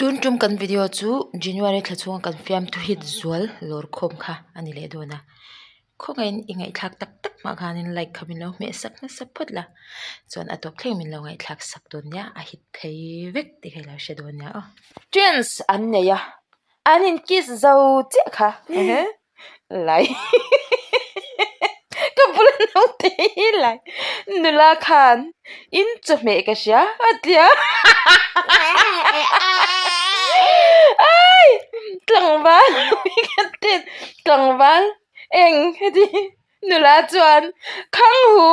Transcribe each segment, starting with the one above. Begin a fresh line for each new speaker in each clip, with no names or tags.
Tun tum kan video chu January thla chhunga kan fiamthu hit zual lawr khawm kha a ni leh dawn a. Khawngaihin i ngaihthlak tak tak hmah khanin like kha min lo hmeh sak nasa phawt la, chuan a tawp thleng min lo ngaihthlak sak dawn nia, a hit phei vek tih kha i lo hre dawn nia aw. Twins an nei a, an in kiss zo chiah kha lai ka bula naute hi lai nula khan in chawhmeh ka hria a ti a ai tlangval tlangval eng heti nula chuan khang hu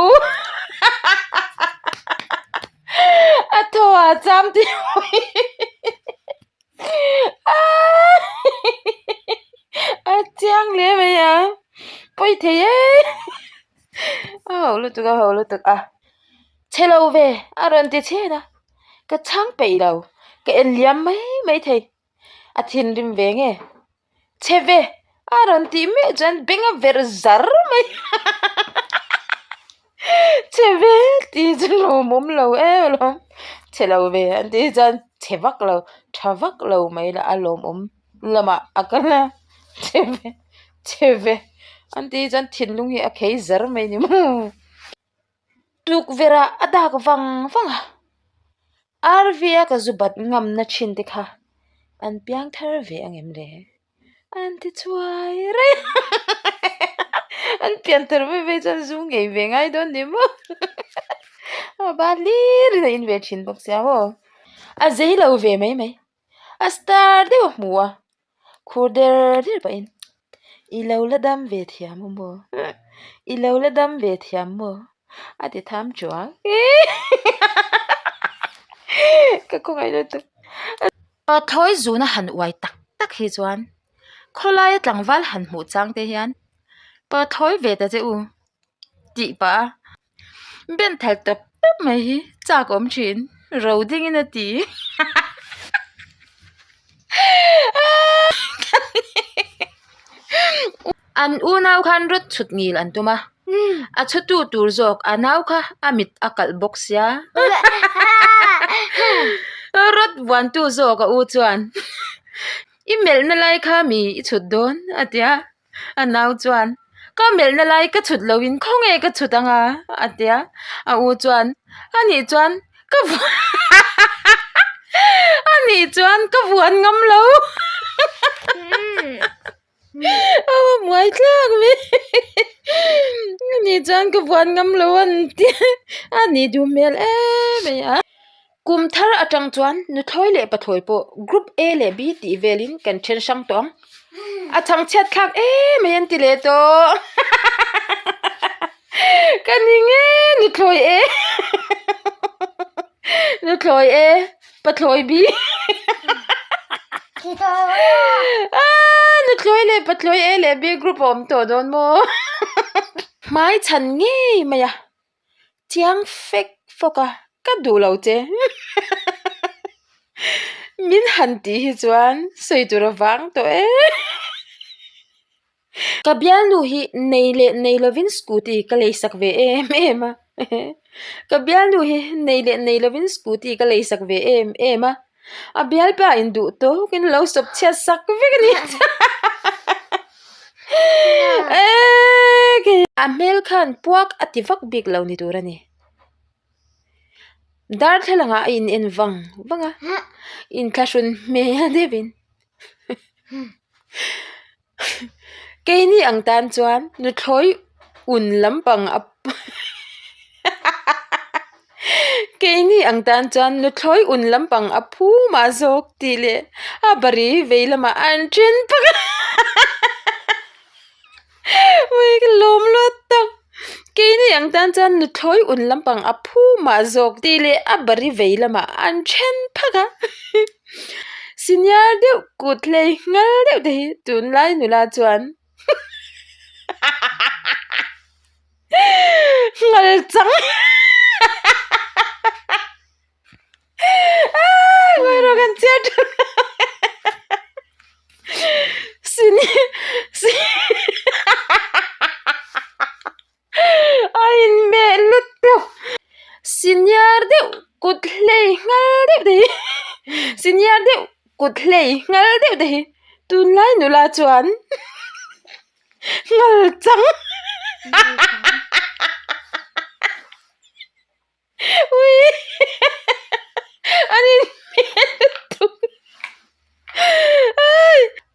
a thaw a cham tih A chiang hle mai a pawi thei e a ho lutuk a ho lutuk a chhe lo ve a rawn ti chhen a ka chhang peih lo ka en liam mai mai thei a thinrim ve nge chhe ve a rawn tih meuh chuan beng a verh zar mai chhe ve tih chu lawmawm lo em alawm chhe lo ve an tih chuan chhe vak lo tha vak lo mai lah a lawmawm lamah a kal a chhe ve chhe ve an tih chuan thinlung hi a khei zar mai ni maw. Tukverh ah a dak vang vang a R_V a ka zu bat ngam na thin te kha an piang thar ve ang em le an ti chhuai rei a an pian thar ve ve chuan zu ngei ve ngai dawn ni maw a ban hlir in a in ve thin bawk sia maw a zei lo ve mai mai a star deuh a hmu a. Khur der der pahin i lo la dam ve thiam aw maw i lo la dam ve thiam maw a ti tham chuang ka khawngaih lutuk pathlawi zuna han uai tak tak hi chuan khawlaia tlangval han hmuh chang te hian pathlawi ve ta che u tih pah a. Ben thal tawp tawp mai hi chak awm thin ro ding in a ti an unau khan rawt chhut ngil an tum a a chhu tu tur zawk a nau kha a mit a kalh bawk sia rawt vuan tu zawk a u chuan i melhna lai kha mi i chhut dawn a ti a. A nau chuan, Ka melhna lai ka chhut loin khawnge ka chhut ang a? a ti a. A u chuan, A nih chuan ka a nih chuan ka vuan ngam lo a muai thlak mai a nih chuan ka vuan ngam lo an ti a nih duh hmel em mai a. Kum thar atang chuan nuthlawi leh pathlawi pawh group A leh B tih velin kan then hrang tawh ang. A chhang chhiat thlak em mai an ti leh tawh. Ka ni nge nuthlawi A nuthlawi A pathlawi B nuthlawi leh pathlawi A leh B group a awm tawh dawn maw. Hmai chhan ngei mai a. Chiang fek fawk a, ka duh lo che. Min han tih hi chuan sawi tur a vang tawh e. Ka bialnu hi nei leh nei lovin scooty ka lei sak ve em em a. Ka bialnu hi nei leh nei lovin scooty ka lei sak ve em em a. A bialpa in duh tawkin lo sawp chhiat sak vek a ni. A hmel khan puak a ti vak bik lo ni tur a ni. Darthlalang ah a in en vang vang a, inthlahrun hmel deuhin. Keini ang tan chuan nuthlawi un lampang a Keini ang tan chuan nuthlawi un lampang a phu mah zawk tih leh a bari vei lamah an then phak a Ui ka lawm luat tak Keini ang tan chuan nuthlawi un lampang a phu mah zawk tih leh a bari vei lamah an then phak a. Senior deuh kut hlei nghal deuh te hi tunlai nula chuan nghal chang A inmeh lutuk senior deuh kut hlei nghal deuh te hi senior deuh. Kut hlei nghal deuh te hi tunlai nula chuan nghal chang ui an inhmel lutuk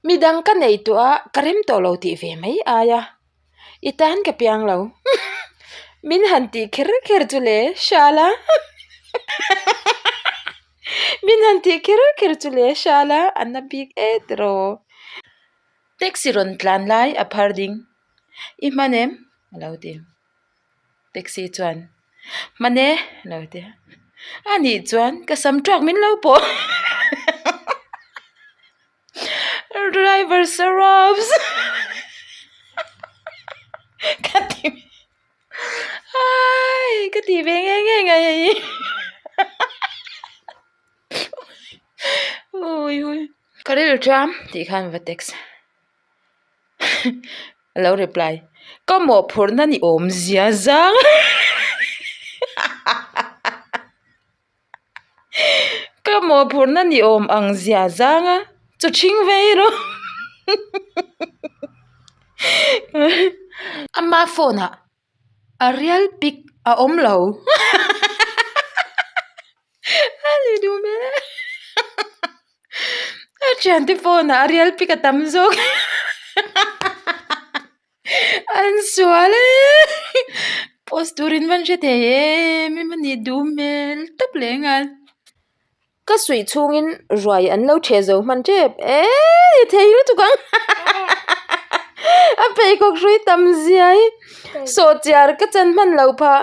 midang ka nei tawh a ka rem tawh lo tih ve mai ai a i tan ka piang lo min han tih kher kher chu le hriala min han tih kher kher chu le hriala a na bik e tiraw taxi rawn tlan lai a phar ding i hman em a lo ti. Taxi chuan hman e a lo ti a anih chuan ka sam tawk min lo pawh driver sarabs ka ti hai ka ti ve nge nge ngai hei ui ui ka rilru ṭam tih khan va text. A lo reply, Ka mawhphurhna ni awm zia zang Ka mawhphurhna ni awm ang zia zang a, chu ṭhing ve i rawh Ama phone ah A real pic a awm lo a ni duh hmel e a thiante phone ah a real pic a tam zawk an sual e post turin van hre thei em em a ni duh hmel tawp leh nghal. Ka suih chhungin ruai an lo ṭheh zo hman ṭep eee thei lutuk ang a pheikhawk hrui tam zia hi sawhchiar ka chan hman lo phah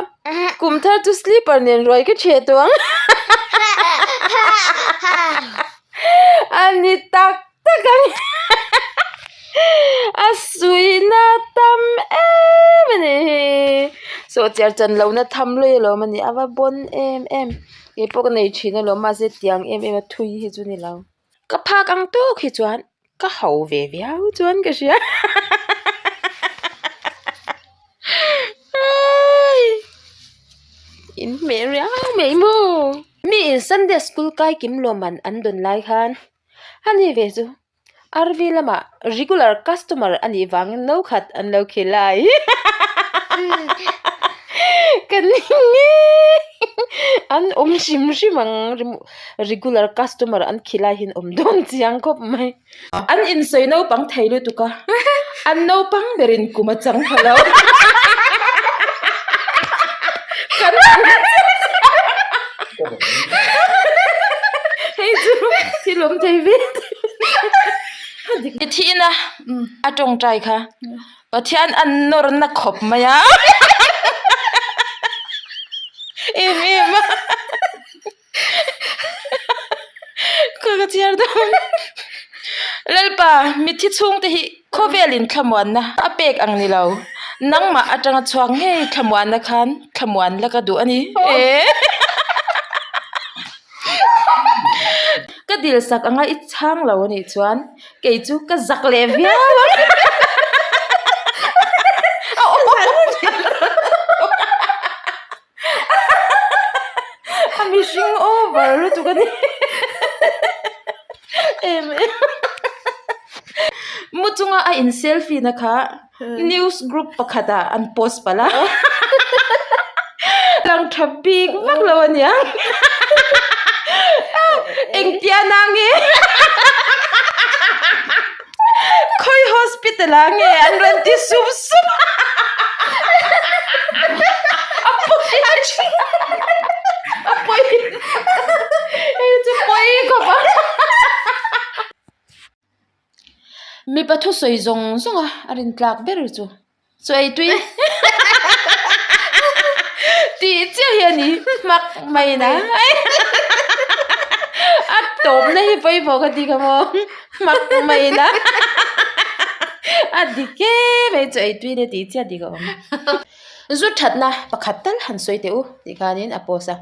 kum thar chu slipper nen ruai ka ṭheh tawh ang a ni tak tak ang a suihna tam em a ni hi sawhchiar chan lohna tham luai alawm a ni a va bawn em em. Kei pawh ka nei thin alawm mahse tiang em em a thui hi chu ni lo. Ka phak ang tawk hi chuan ka ho ve viau chuan ka hria in hmeh riau mai maw. Mi in Sunday school kai kim lawmman an dawn lai khan a ni ve chu. RV lamah regular customer a nih vangin no khat an lo khel a ai ka ning e an awm hrim hrim ang regular customer an khilh lai hian awm dawn chiang khawp mai an insawi naupang thei lutuk a an naupang berin kum a chang pha lo hei chu thil awm thei ve Thihna a tawngtai kha Pathian a nawr na khawp mai a em em a ka ka chhiar dawn Lalpa mithi chhungte hi khawvelin thlamuanna a pek ang ni lo nangmah atanga chhuak ngei thlamuanna khan thlamuan la ka duh a ni e. Ka dil sak anga i chhang lo a nih chuan kei chu ka zak leh viau a a mihring over lutuk a ni em em mu chunga a in selfie na kha news group pakhat ah an post palh a lang tha bik vak lo a nia engtia na nge khawi hospital ah nge an rawn ti sup sup a pawi a pawi hei chu pawi khawp a. Mipa thusawi zawng zawng a a rin tlak ber chu chu ei tui tih chiah hi a ni hmak mai na a tawpna hi pawimawh ka ti kha maw hmak mai na a dik em mai chu ei tui nia tih chiah dik a awm zu thatna pakhat tal han sawi teh u tih khanin a post a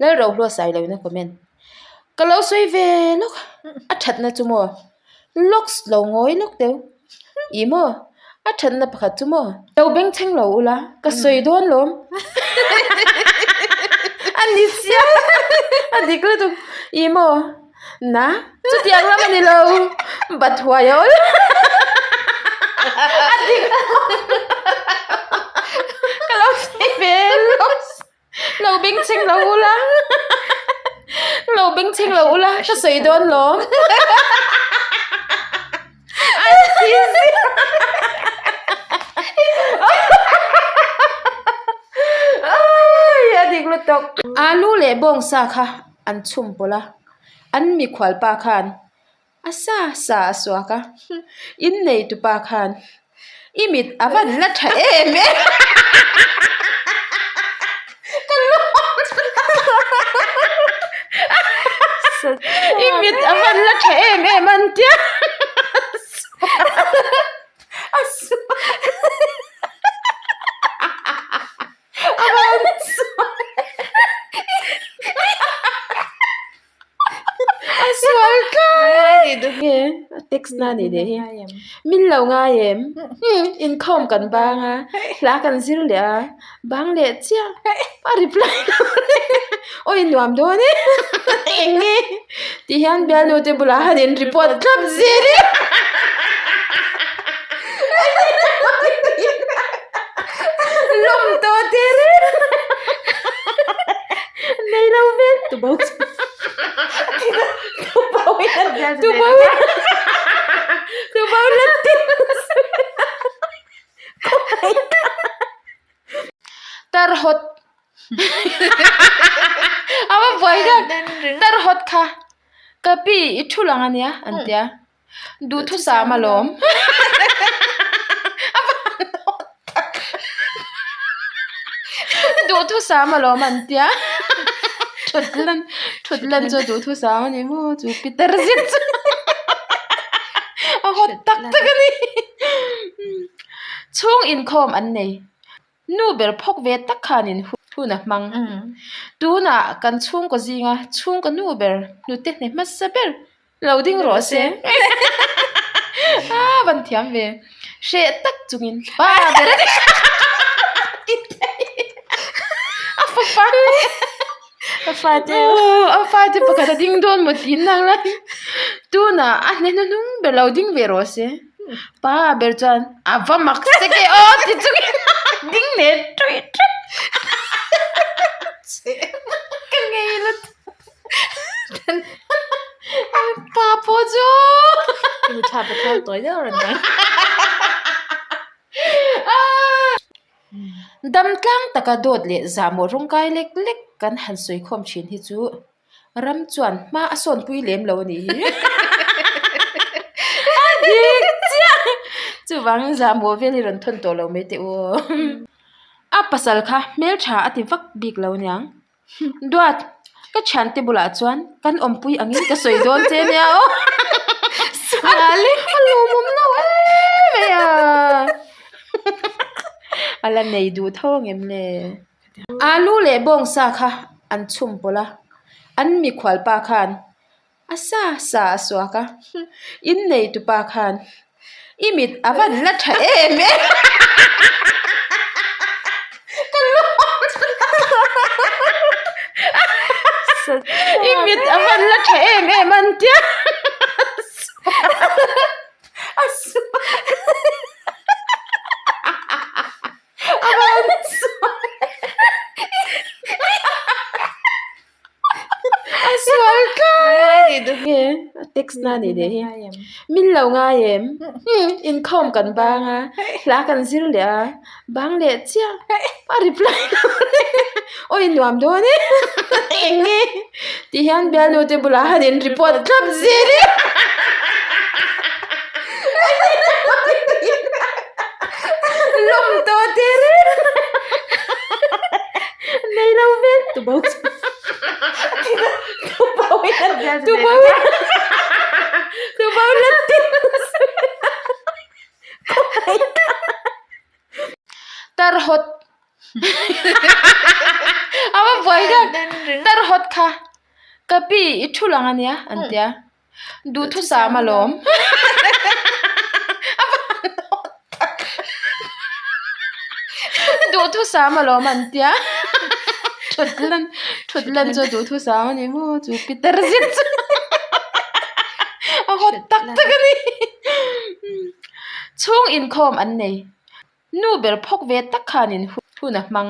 Lalrohlua Sailoina comment ka lo sawi ve lawk a thatna chu maw lawks lo ngawi lawk deuh ih maw a thatna pakhat chu maw lo beng thleng lo ula ka sawi dawn lawm a ni chiang a dik lutuk ih maw. Na, chutiang lam a ni lo, bat huai a awl. A dik Ka lo sawi ve lawk. Lo bengchheng lo ula. Lo bengchheng lo ula, ka sawi dawn lawm. A dik lutuk. Alu leh bawngsa kha an chhum pawlh a, an mikhual pa khan a sa sa a suak a, innei tupa khan i mit a van la tha em em ka lawm i mit a van la tha em em an tia a suak a van suak A sual tlai nge a text na ni leh hi min lo ngai em inkhawm kan bang a hla kan zir leh a bang leh chiah a reply lo awi nuam dawn e eng nge ti hian bialnu te bulah han in report thlap zel e lawm tawh teh reng nei lo vel tubo tubo tubo la tin tar hawt a va buai deuh tar hawt kha ka pi i thu lang ania an tia. Duhthusam alawm. Duhthusam alawm an tia. Thut lan thut lan chu duhthusam a ni maw chu Peter zet chu. A hawt tak tak a ni. Chhung inkhawm an nei. Nu ber phawk ve tak khanin hun a hmang. Tunah kan chhungkaw zinga chhungkaw nu ber hnute hne hmasa ber Lo ding rawh se. A van thiam ve. Hreh tak chungin pa ber a ni. A fapa. A fate. A fate pakhat a ding dawn maw tiin nang lai. Tunah a hne hnuhnung ber lo ding ve rawh se. Pa ber chuan a va mak sek e aw ti chungin ding leh ṭawih ṭawih. Ka ngei lutuk. Pa pawh chu
Thla pathum tawi deuh rawn dang.
Dam tlang taka dawt leh zahmawh rawngkai lek lek kan han sawi khawm thin hi chu ram chuan hma a sawnpui lem lo a nih hi. A dik chiah! Chuvangin zahmawh vel hi rawn thawn tawh lo mai teh u aw. A pasal kha hmeltha a ti vak bik lo aniang. Duat, ka thiante bulah chuan kan awmpui angin ka sawi dawn che nia aw. Sual a lawmawm lo em mai a. A la nei duh tho angem le. Alu leh bawngsa kha an chhum pawlh a, an mikhual pa khan A sa sa a suak a, innei tupa khan i mit a van la tha em em. Ka lawm I mit a van la tha em em an tia. A suak a van suak. A sual tlai nge a text na ni leh hi min lo ngai em inkhawm kan bang a hla kan zir leh a bang leh chiah a reply lo awi nuam dawn e eng nge ti hian bialnu te bulah han in report thlap zel e lawm tawh teh reng nei lo vel tubo tubo tubo la tin tar hawt a va buai deuh tar hawt kha ka pi i thu lang ania an tia. Duhthusam alawm. Duhthusam alawm an tia. Thut lan thut lan chu duhthusam a ni maw chu Peter zet chu. A hawt tak tak a ni. Chhung inkhawm an nei. Nu ber phawk ve tak khanin hun a hmang.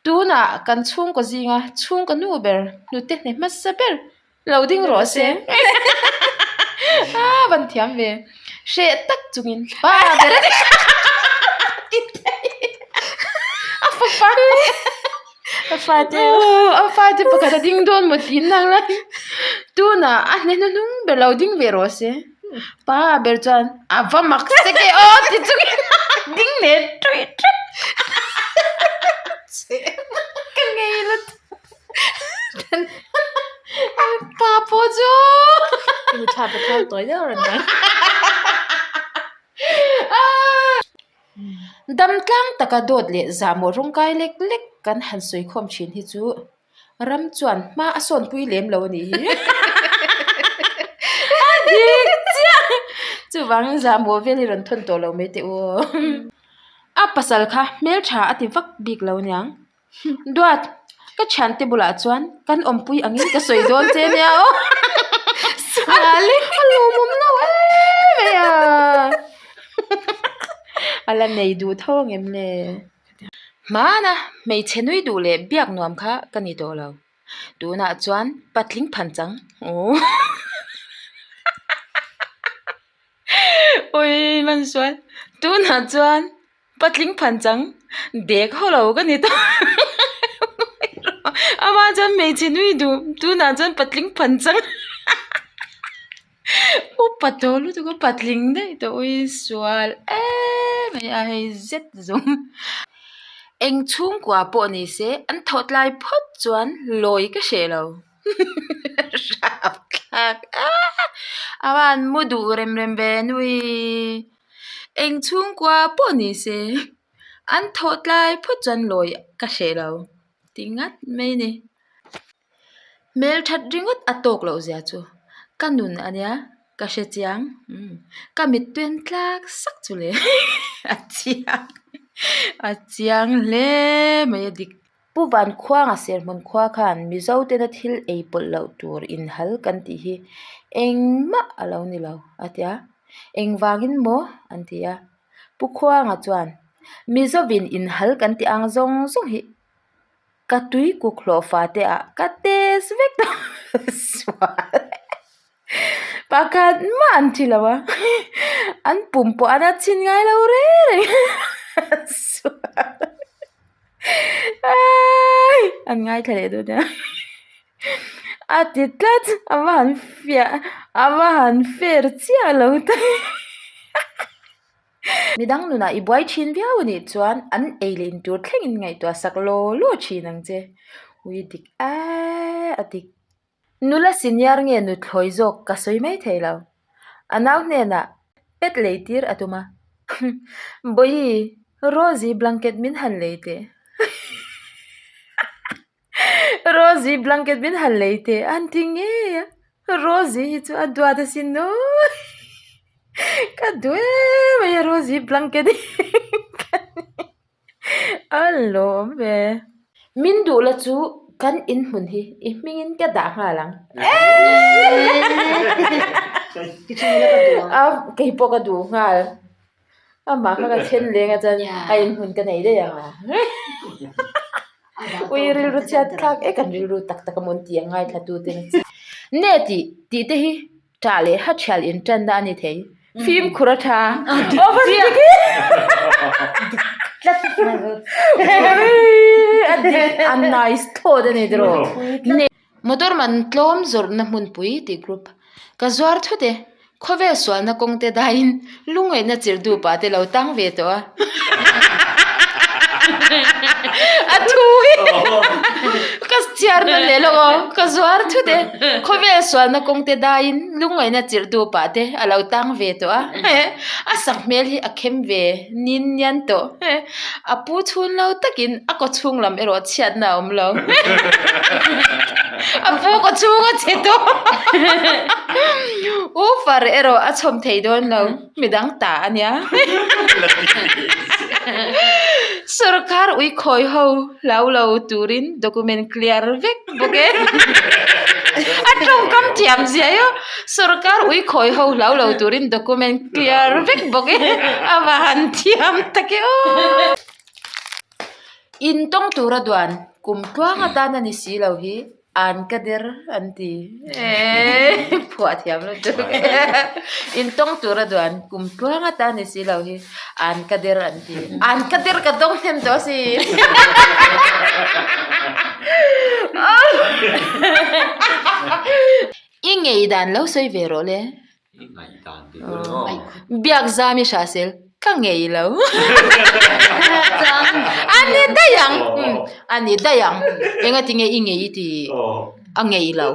Tunah kan chhungkaw zinga chhungkaw nu ber hnute hne hmasa ber lo ding rawh se. A van thiam ve. Hreh tak chungin pa ber a ni. A fapa. A fate a fate pakhat a ding dawn maw tiin nang la tunah a hne hnuhnung ber lo ding ve rawh se pa ber chuan a va mak sek e aw ti chungin ding leh ṭawih ṭawih ka ngei lutuk pa pawh chu Damtlang taka dawt leh zahmawh rawngkai lek lek kan han sawi khawm thin hi chu ram chuan hma a sawnpui lem lo a nih hi. A dik chiah! Chuvangin zahmawh vel hi rawn thawn tawh lo mai teh u aw. A pasal kha hmeltha a ti vak bik lo aniang. Duat, ka thiante bulah chuan kan awmpui angin ka sawi dawn che nia aw. A lawmawm lo em mai a. A la nei duh tho angem le? Hmana hmeichhe nui duh leh biak nuam kha ka ni tawh lo. Tunah chuan patling phan chang. Ui Mansual, tunah chuan. Patling phan chang dek ho lo ka ni tawh amah chuan hmeichhe nui duh tunah chuan patling phan chang upa tawh lutuk a patling daih tawh ui sual em mai a hei zet zawng eng chhungkua pawh ni se an thawh tlai phawt chuan lawi ka hreh lo rapthlak a a van mu duh rem rem ve nui. Eng chhungkua pawh ni se an thawh tlai phawt chuan lawi ka hreh lo ti ngat mai a ni. Hmelthat ringawt a tawk loh zia chu ka nun a nia ka hre chiang ka mittui an tlak sak chu le a chiang a chiang hle mai a dik. Pu Vankhuanga Serhmun khua khan Mizo tena thil ei pawlh loh tur inhal kan tih hi engmah a lo ni lo a ti a, engvangin maw an ti a. Pu Khuanga chuan Mizovin inhal kan tih ang zawng zawng hi ka tui kuk hlawh fate ah ka test vek tawh sual pakhat mah an thi lo a an pum pawh an a chhin ngai lo reng reng sual. An ngaithla leh dawn nia a ti tlat a va han fiah a va han fair chiah lo tak midang nunah i buai thin viau a nih chuan an ei leh in tur thlengin ngaihtuah sak law law thin ang che ui dik eee a dik. Nula senior nge nuthlawi zawk ka sawi mai thei lo. A nau hnenah pet lei tir a tum a. Bawihi, Rosie blanket min han lei teh. Rosie blanket min han lei teh an ti ngei a. Rosie hi chu a duat asin aw. Ka duh em mai a Rosie blanket hi. A lawm ve. Min duh la chu kan in hmun hi i hmingin ka dah nghal ang. A kei pawh ka duh nghal. Amah kha ka then leng a chuan a in hmun ka nei daih ang a. Ui rilru chhiat thlak e kan rilru tak tak a mawn tih ang ngaithla tu te. Nge tih tih te hi Ṭah leh ha ṭhial inṭanna a ni thei. Fimkhur a ṭha. Aw va dik e! A dik a nice thlawt a ni tiraw. Motor man tlawm zawrhna hmunpui tih group ka zuar thut e. Khawvel sualna kawng te daiin lungngaihna chirh dupa te lo tang ve tawh a. A thu hi ka chhiar nawn leh lawk aw ka zuar thut e khawvel sualna kawng te daiin lungngaihna chirh duh pah te a lo tang ve tawh a a sak hmel hi a khem ve nin nian tawh a pu chhun lo takin a kaw chhung lam erawh chhiatna a awm lo a pu kaw chhung a chhe tawh u far erawh a chhawm thei dawn lo. Midang ta a nia. Sorkar ui khawi ho hlau lo turin document clear vek bawk e. A tawngkam thiam zia hi aw. Sorkar ui khawi ho hlau lo turin document clear vek bawk e. A va han thiam tak e aw. Intawng tura duan kum tluang atan a ni si lo hi. An ka der an ti eee phuah thiam lutuk intawng tura duan kum tluang atan ni si lo hi an ka der an ti an ka der ka dawng hnem tawh asin i ngei dan lo sawi ve rawh le.
I ngaihdan tih tur emaw?
Biakzam i hrahsel ka ngei lo. A ni daih ang, a ni daih ang. Enga tinge i ngei i ti a ngei lo.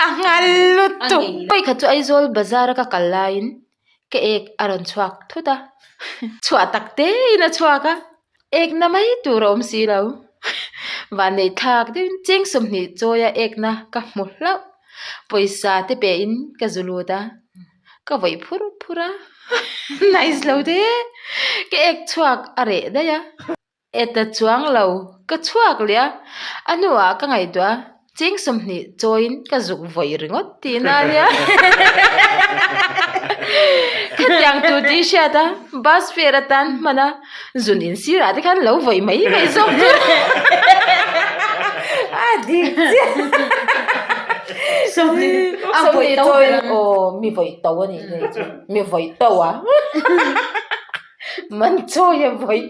A nghal lutuk. Vawikhat chu Aizawl bazar a ka kal laiin ka ek a rawn chhuak thut a, chhuah tak tein a chhuak a, ekna mai tur a awm si lo. Vanneih thlak deuhin cheng 20 chawia ekna ka hmu hlauh, pawisa te pehin ka zu lut a, ka vawih phur phur a, nice lo te, ka ek chhuak a reh daih a. Eta chuang lo, ka chhuak leh a, a hnuah ka ngaihtuah a, cheng 20 chawiin ka zuk vawih ringawt tihna a nia. Khatiang tur tih hriat a, bus fare atan hman a, zun in sirah te khan lo vawih mai mai zawk tur. A dik chiah. 20 chawiin aw mi vawih to a nih hei chu, mi vawih to a. Man chawi a vawih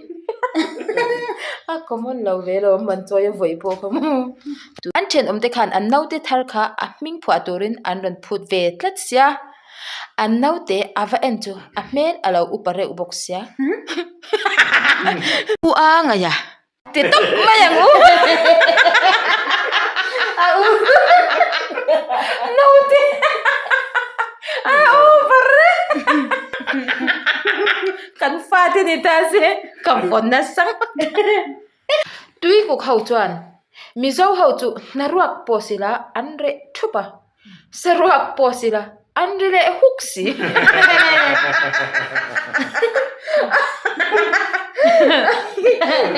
a common lo ve lo man chawi a vawih pawh kha maw an thenawm te khan an naute thar kha a hming phuah turin an rawn phut ve tlat sia an naute a va en chu a hmel a lo upa reuh bawk sia u a ngaih a. Ti tawp mai ang u. A u. Naute. A over e. Kan fate ni ta se ka vawn nasa Tui kuk ho chuan Mizo ho chu hnaruak pawh sila an reh thup a. Saruak pawh sila an ri leh huk si.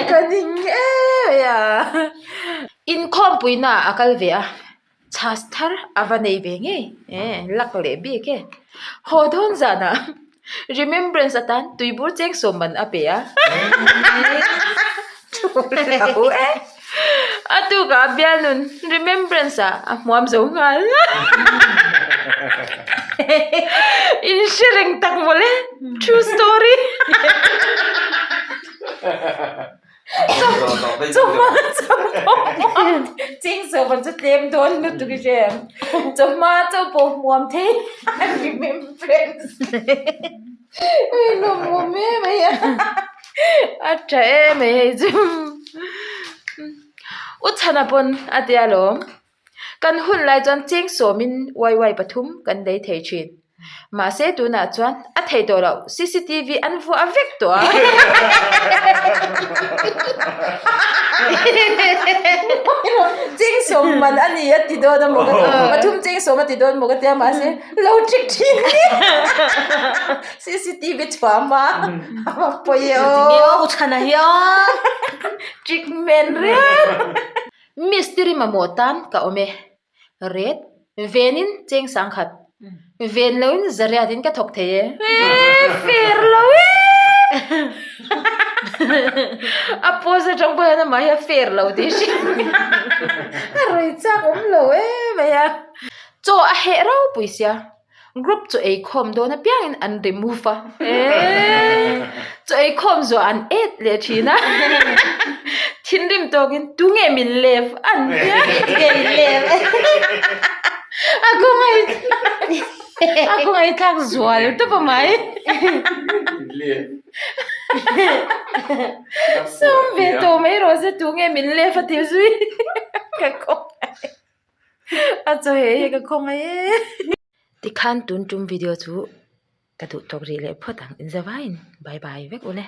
Ka ning em mai a. Inkhawmpuina a kal ve a, chhas thar a va nei ve ngei e, lak leh bik e. Haw dawn zanah Remembrance atan tuibur cheng sawm man a pe a. Thu lo e. A tukah a bialnun Remembrance ah a hmuam zo nghal. In hre reng tak mawle. True story. Chawhma chawhpawh cheng sawm an chu tlem dawn lutuk i hre em. Chawhma chawhpawh hmuam thei remembrance hei lawmawm em mai a a tha em mai hei chu u chhana pawn a tia lawm. Kan hun lai chuan cheng sawmin YY pathum kan lei thei thin. Mahse tunah chuan a thei tawh loh cctv an vuah vek tawh a. Cheng sawm man a ni a ti dawn a maw ka ti pathum cheng sawm a ti dawn maw ka tia mahse lo trick thin cctv chhuah hma a va pawi e aw.
U chhana hi aw.
Trick men riau. Mistiri mamawh tan ka awm e. Ret, venin cheng sangkhat, ven loin zariatin ka thawk thei e. Eee fair lo e! A post atang pawh hian amah hi a fair lo tih hriat a rei chak awm lo em mai a. Chaw a heh ropui sia. Group chaw ei khawm dawn apiangin an remove a, eeii chaw ei khawm zuah an et leh thin a, thinrim tawkin tunge min lev an tia a khawngaih a khawngaih thlak zual tawp a mai sawm ve tawh mai rawh se tunge min lev a ti zui ka khawngaih. A chaw heh hi ka khawngaih e. Tikhan tun tum video chu ka duh tawk rih leh phawt ang inzavaiin bye bye vek ule.